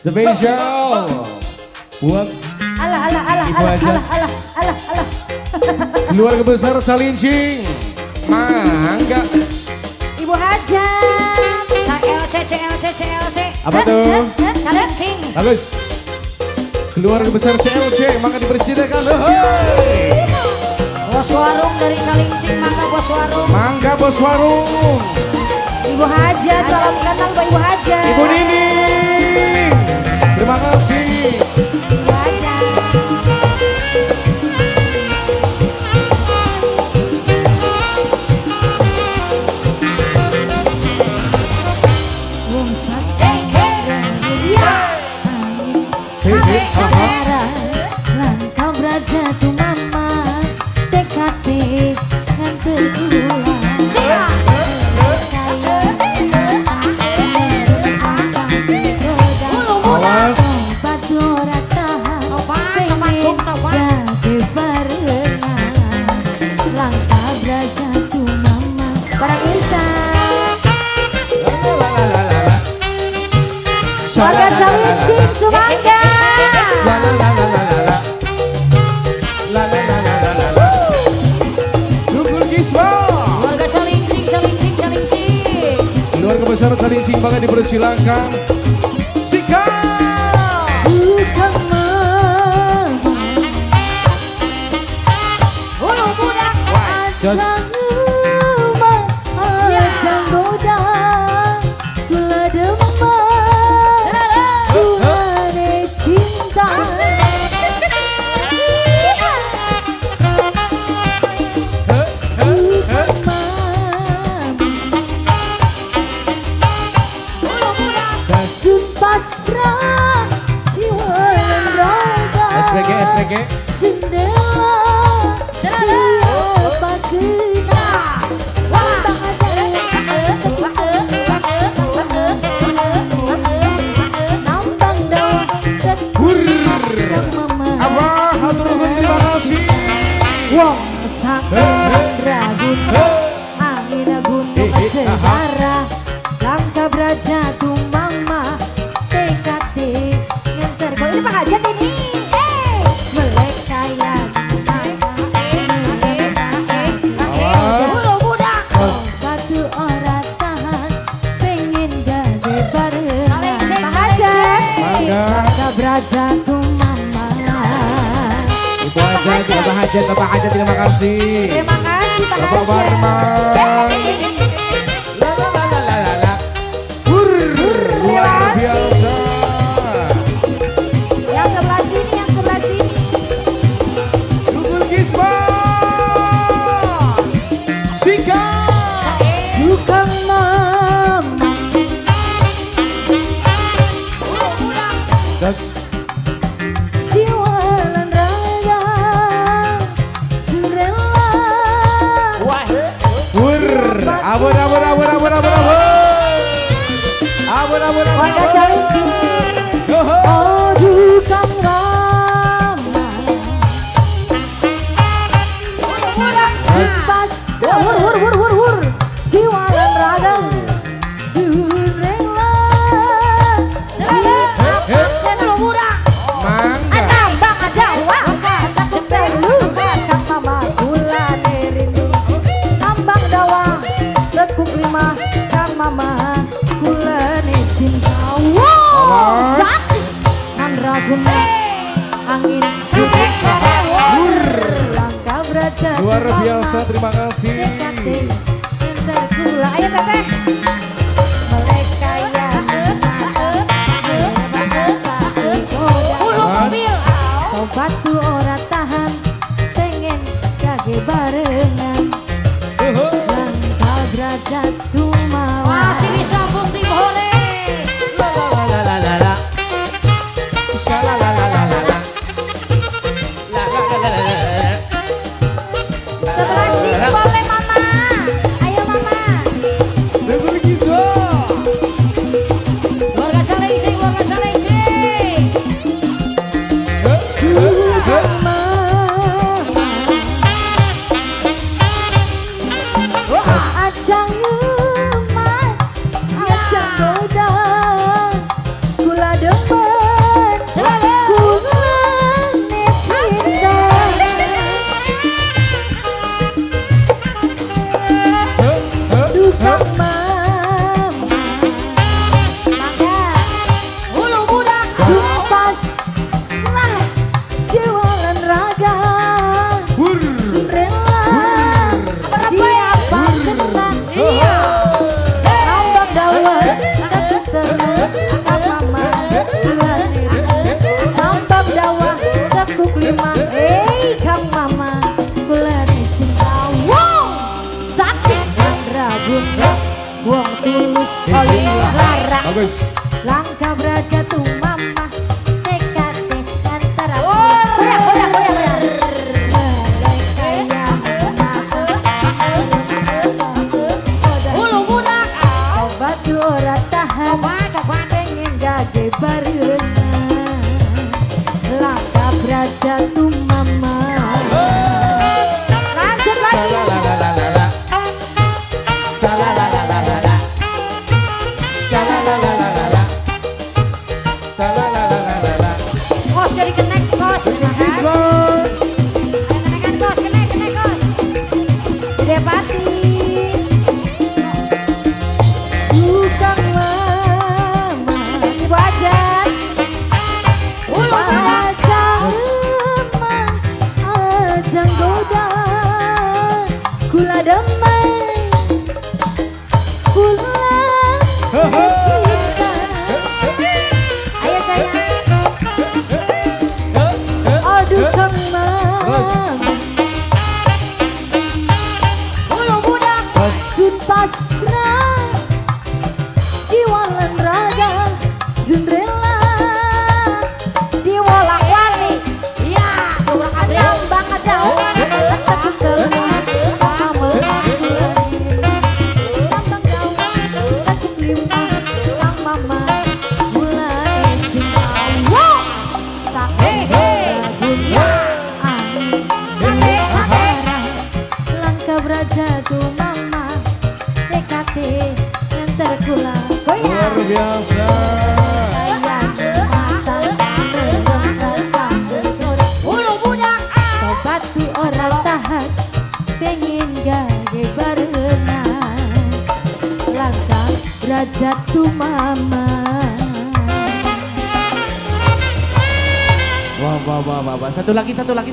Spesial buat Alah alah alah Ibu alah aja. Alah alah alah alah. Keluarga besar Calincing. Mangga. Ibu Hajat. CLC CLC CLC. Apa tuh? Calincing. Bagus. Keluarga besar CLC, maka dipersilakan. Hei. Bos warung dari Calincing, mangga bos warung. Mangga bos warung. Ibu Hajat, salam kenal buat Ibu Hajat. Ibu Nini. Terima kasih. Ibu Hajat. Wong sakit Hei, aha. Langkah braja tu mama TKT nganter kula. Awas. Batu ora tahan pengen dadi barengan. Langkah braja tu mama barang Isa. La la la la la la. Warga Calincing Sumangga. La la la la la la. La la la la la la. Dukul Kiswa. Warga Calincing, Calincing, Calincing. Keluarga besar Calincing banget dipersilakan. Sikat. Bukan mama Hulu budak. Jos. Ajang godang gula demang gulane cinta. Bukan mama sun pasrah jiwa dan raga. SPG SPG. Sendela siapa kena. Nambang daun Hur. Mama. Apa hatur nuhun, terima kasih. Wong sakra gunung angin gunung segara. Langkah braja tu mama TKT nganter. Kalau ini Pak Hajat ini. Melek ya Awas. Hulu budak. batu ora tahan pengen gawe barengan. Calincing, Pak Hajat. Mangga. Langkah braja tu mama. Ibu Hajat, Bapak Hajat, Bapak Hajat terima kasih. Terima kasih Pak Bapak Hajat. Warman. La la la la la la. Hur, luar biasa. Yang sebelah sini, yang sebelah sini. Dukul Kiswa. Sikat. Bukan mama Das. jiwa lan raga surela. Hur, abur abur abur abur abur abur. Abur abur abur. Warga Calincing. Yoho. Oh bukan mama Simpas hur hur hur hur hur jiwa lan raga surela. Hulu budak. Mangga. Tambang ada wah telu kang mama kulane rindu. Tambang dawa lekuk lima kang mama kulane cinta. Wow Awas. sakti mandraguna angin langkah braja Luar biasa, terima kasih. TKT enter kula. Ayo teteh. Mereka ya Hulu mobil. batu ora tahan pengen gage barengan. Yoho. Langkah derajat tumawa. Masih disambung tim Hole. La la la la la la. Sha la la la la la la. La la la la la la. Sebelah sini boleh mama. Ayo mama. Dukul Langkah Braja tuh mama TKT antara goyang goyang goyang goyang. Mereka yang Hulu budak. Obat ora tahan, pengen gage barengan. Langkah Braja tuh mama. Lanjut lagi. La la la la la. Sa la la la la la la. Sa la la la la la la. Sa la la la la la la. Kos jadi kenek kos. This one. Kenekan kos, kenek, kenek kos. Depati tukang mama ibu ajar wajah emang ajang goda kula demen kula cinta. Ayo sayang. Aduh kang mama Hulu budak. Sun pasrah diwalan raga sun rela Diwolang wali. Iya, dobrak abrik. Lambang daun tekuk telu mama lambang daun tekuk lima kang mama mulai cinta. Wow, Hey, hey. Angin Sate, sate. Langkah Braja tuh mama TKT nganter kula goyang. Luar biasa. Hulu budak. Tobat tu ora tahan, pengen gage barengan. Langkah Braja tuh mama. Wah, wah, wah, wah, wah. Satu lagi, satu lagi.